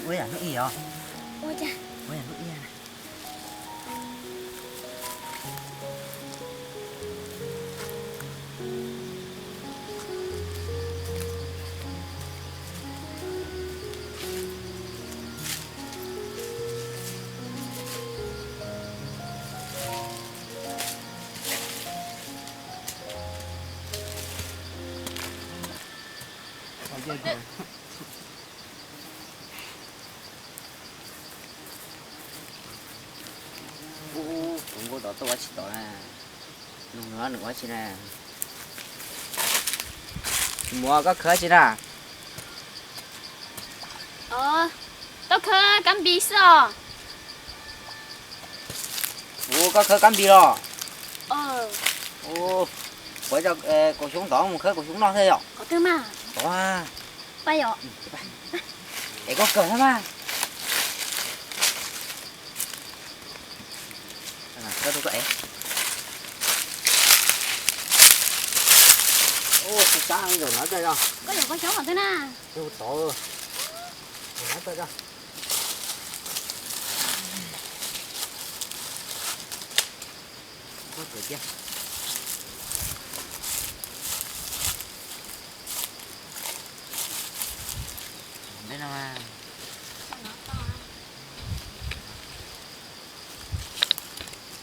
Ua yam hnub ib os. Ua cas? Ua yam hnub ib. Ub, kuv nkaus tod tuaj ua tsis tau na. Nug nws, nws ua tsi na. Muam, koj khawb tsi na? Koj khawb kab npis xwb os. Ub, koj khawb kab npis los? Ub, kuv coj kaus xyoob tod mus khawb kaus xyoob noj thiab yom. Qhov twg mas? Tod. Pab yom. Es koj kawg thiab mas. Khawb rau koj es. Ub, sab zaum no coj. Koj yuav kaus xyoob qhov twg na? Hu tod. Hu tod coj. Koj kawm kiag.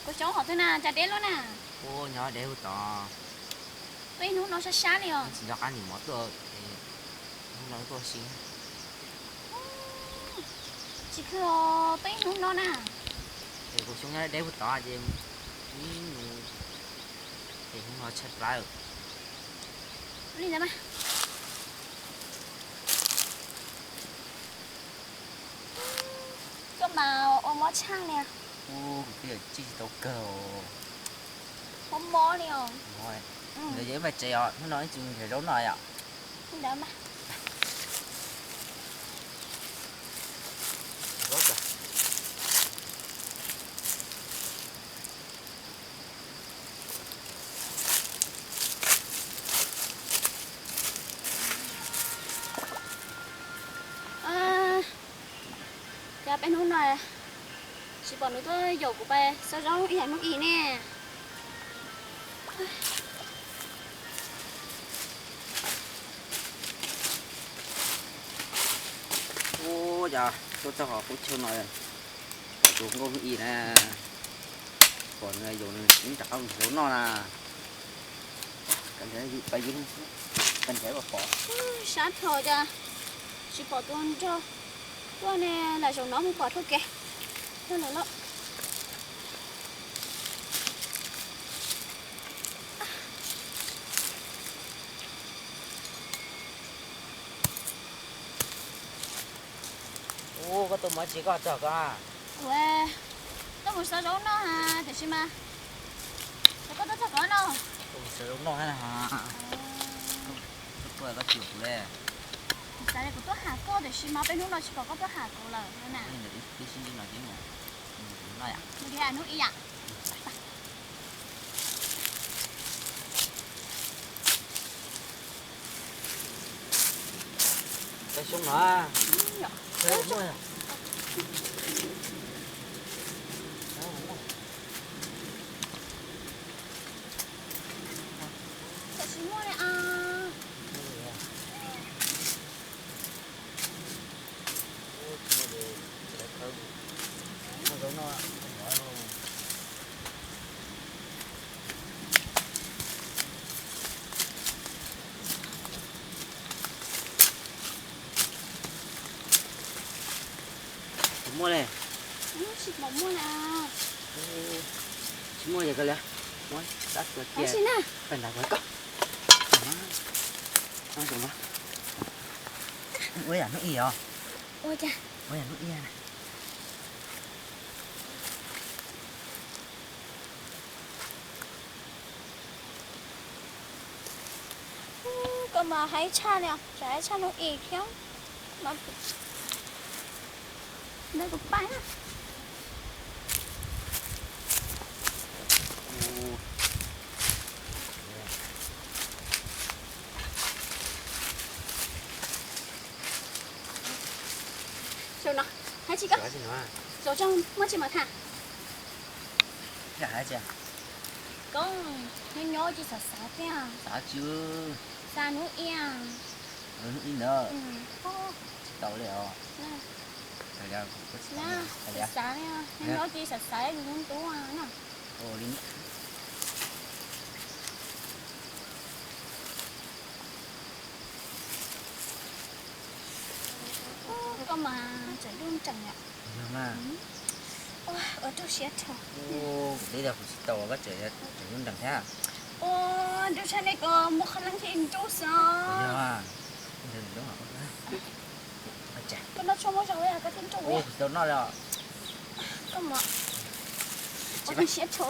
Kaus xyoob qhov twg na, cas deb lub na? Ub, nyob deb hu tod. Tuaj ib hnub no sab sab li os. Tsis nco qab nim mov tuaj, hnub no tuaj si. Tsis khw os, tuaj ib hnub no na. Es kaus xyoob nyob deb hu tod ces ib hnub no tshaib plab. Li ntawd mas. Koj mas ua mob tshaj li. Ub, kuv twb yuav tsis tau kawg. Mob mob li os. Ntawd yog ib pab tsev os, hnub no ib tsis mus nrhiav zaub noj yom. Ntawd mas. Cas peb hnub no tsis pom nws tuaj yaum kuv pais xauj zaub ib yam hnub ib ne. Ub, cas tuaj txog qhov qub chaw no, tus nkauj ib na, pom nws yaum nws rov qab mus nrhiav zaub noj na. Sab dhau cas tsis pom tus nrog tuaj ne, lam zaum no mus pom dhau kev. Yog lawm lauj. Ub, koj tuaj mus tsi koj txog ko? Ua, tuaj mus xauj zaub noj ha, tiam sis mas, es koj tuaj txog ko no? Tuaj mus xauj zaub noj thiab na. Koj tuaj koj tsis yuam kuv li. Kuv xav tias kuv tuaj ham koj tiam sis mas peb hnub no tsis pom koj tuaj ham kuv lawm na. Mus li hnub ib yam. Cov xyoob no. Tsis muaj li os. Tsis muaj li. Tsis pom muaj li. Tsis muaj yog kawg li. Muab sab tua cia. Peb nrad kuv koj. Ua yam hnub ib os. Ua cas? Ua yam hnub ib. Koj mas haib tshaj li, tsam haib tshaj hnub ib thiab. Ntawd kuv pais na. Saum Tsis ko, zaum tso muab tsis mas tham. Koj nyob nyob tsis xav xav tiag. Xav tsis, xav hnub ib, hnub ib ntawd tsis tau li os. Xav xav, nyob nyob tsis xav xav yus hnub ntub na. Koj mas tseem nruj nreem yom. Ua rau siab dhau. Kuv twb tias kuv tsis tau koj tseem nruj nreem thiab. Ua rau tshaj nej ko muaj qhov leej thiaj nruj xwb. Koj noj tshuaj muaj zog ua koj thiaj nruj. Koj mas ua rau siab dhau.